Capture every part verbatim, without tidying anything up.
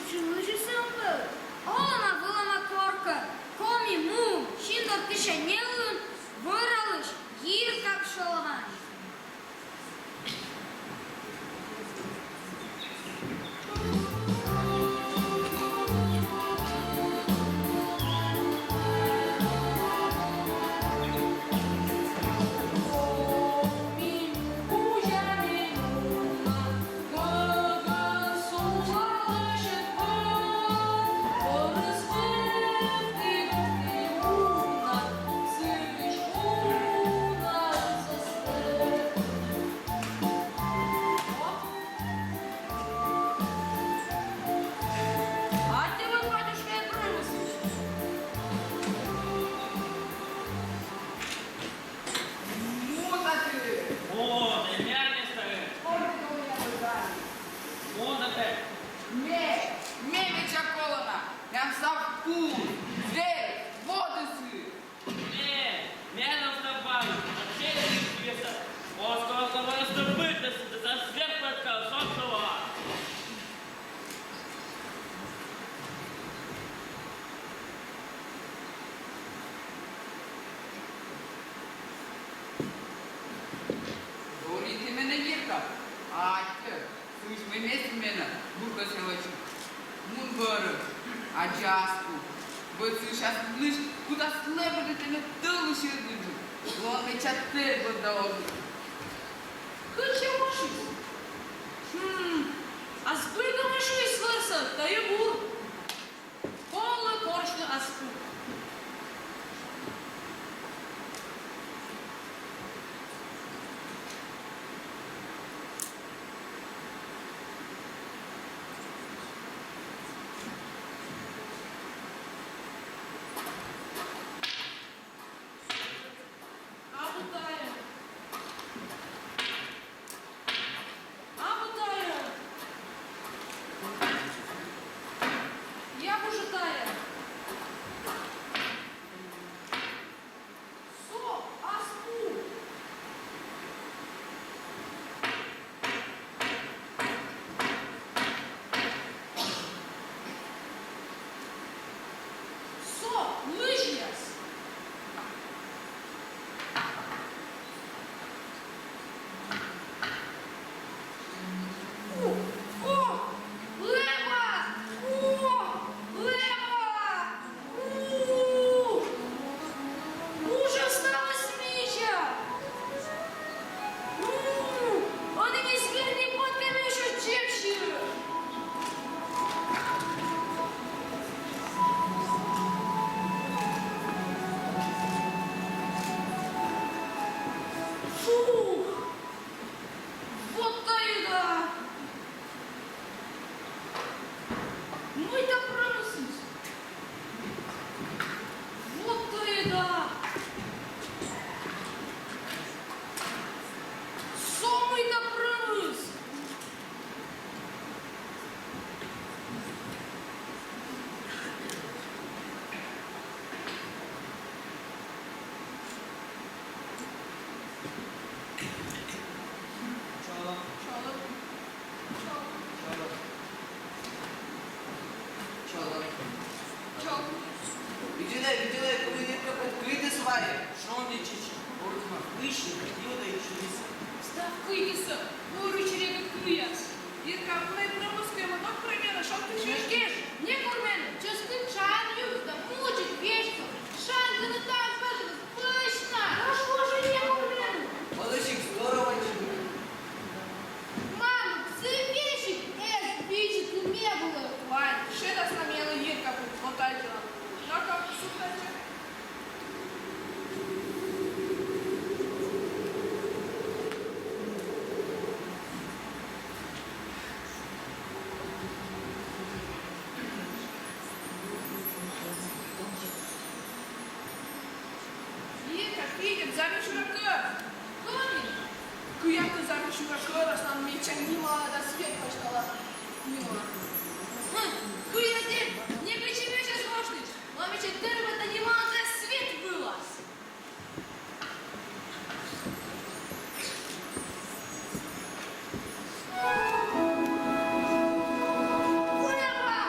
Шылыжысӧ ӧм вӧв, олӧма-вылӧма коркӧ, Коми муын, син дортыся нелӧн, вӧралысь Йиркап шелӧмаӧсь. Аттьӧ вӧлі, батюшка, промысыс. Мун аттьӧ. О, да миян местаын. Мун аттьӧ. Ме, ме медся колана. Миян став пу, дерт, водзыс. Ме, менам став вай, а челядьыс вирса. Оз кӧ, оз кӧ, вай став быдтас, да став свет пӧткалас, со кӧ вай. Зориті менӧ, Йиркап, аттьӧ. Сыысь мый местын менӧ буркӧс велӧдчыны. Мун вӧрӧ, аддзи ас пу. Быд сыысь ас пуысь кутас лэбыдтыны тӧлысь ӧдйӧджык. Лоӧ медся тэрмӧд да озыр. Кытчӧ ошйис? Хм, а збыль кӧ мый шуис вӧрсӧ, тайӧ бур. Колӧ корсьны ас пу. Абу тайӧ. Абу тайӧ. Абу жӧ тайӧ. Со ас пу. Со лызьяс. У, о, лэба! У, лэба! У! Ужас сталось мися! У! Ӧні ме зверьлы поткӧмӧсь дзебсьыс! Фух! Вот тайӧ да! Мыйта промысыс! Вот тайӧ да! Со мыйта промыс! Чолӧм. Чолӧм. Чолӧм. Чолӧм. Чолӧм. Видзӧдӧй, видзӧдӧй, кымын Йиркап кыйтіс вайӧ. Шондіс чеччӧ. Ордынӧ висьӧ, юдӧ и чирис. Став кыйтіс, ордынӧ чеччӧ кыяс. Йиркап, мый промыс кӧ, мый ног премьера, шонді чеччӧ. Некор менӧ, чӧскыд шань югыд да мудзик веськӧ, шань гӧна тан пӧжӧдіс. Точно! Прошло же некор менӧ. Олысьыд здорово чеччӧ. Мам, сы весиг эз видзӧдлы ме вылӧ. Вань, шедас на менӧ Йиркапыд, вот тайӧ дела. На-ка, сукнатӧ. Йиркап, видзӧд, зарни сюра кӧр. Кӧні? Кыяд кӧ, зарни сюра кӧр, аслам медся нималана да свет пасьтала. Нималана. Хм, кыяд, некытчӧ весиг эз воштысь. Мам, медся тэрмӧд да нималана да свет вылас. Кулеба!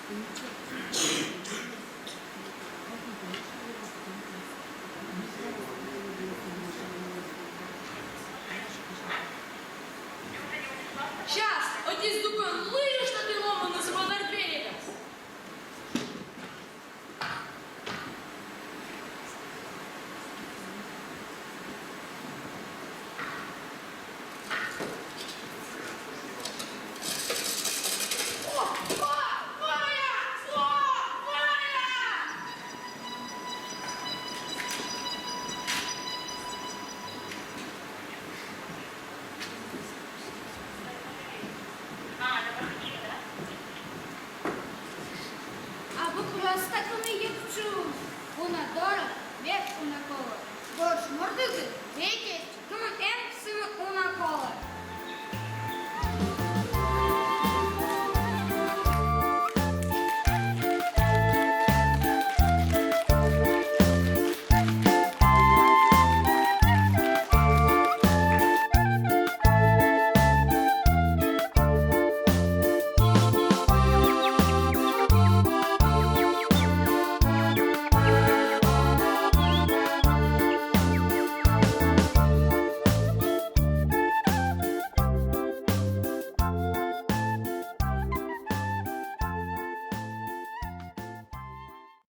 Час, ӧти здукӧн лыйышта ті ломыныс, бӧр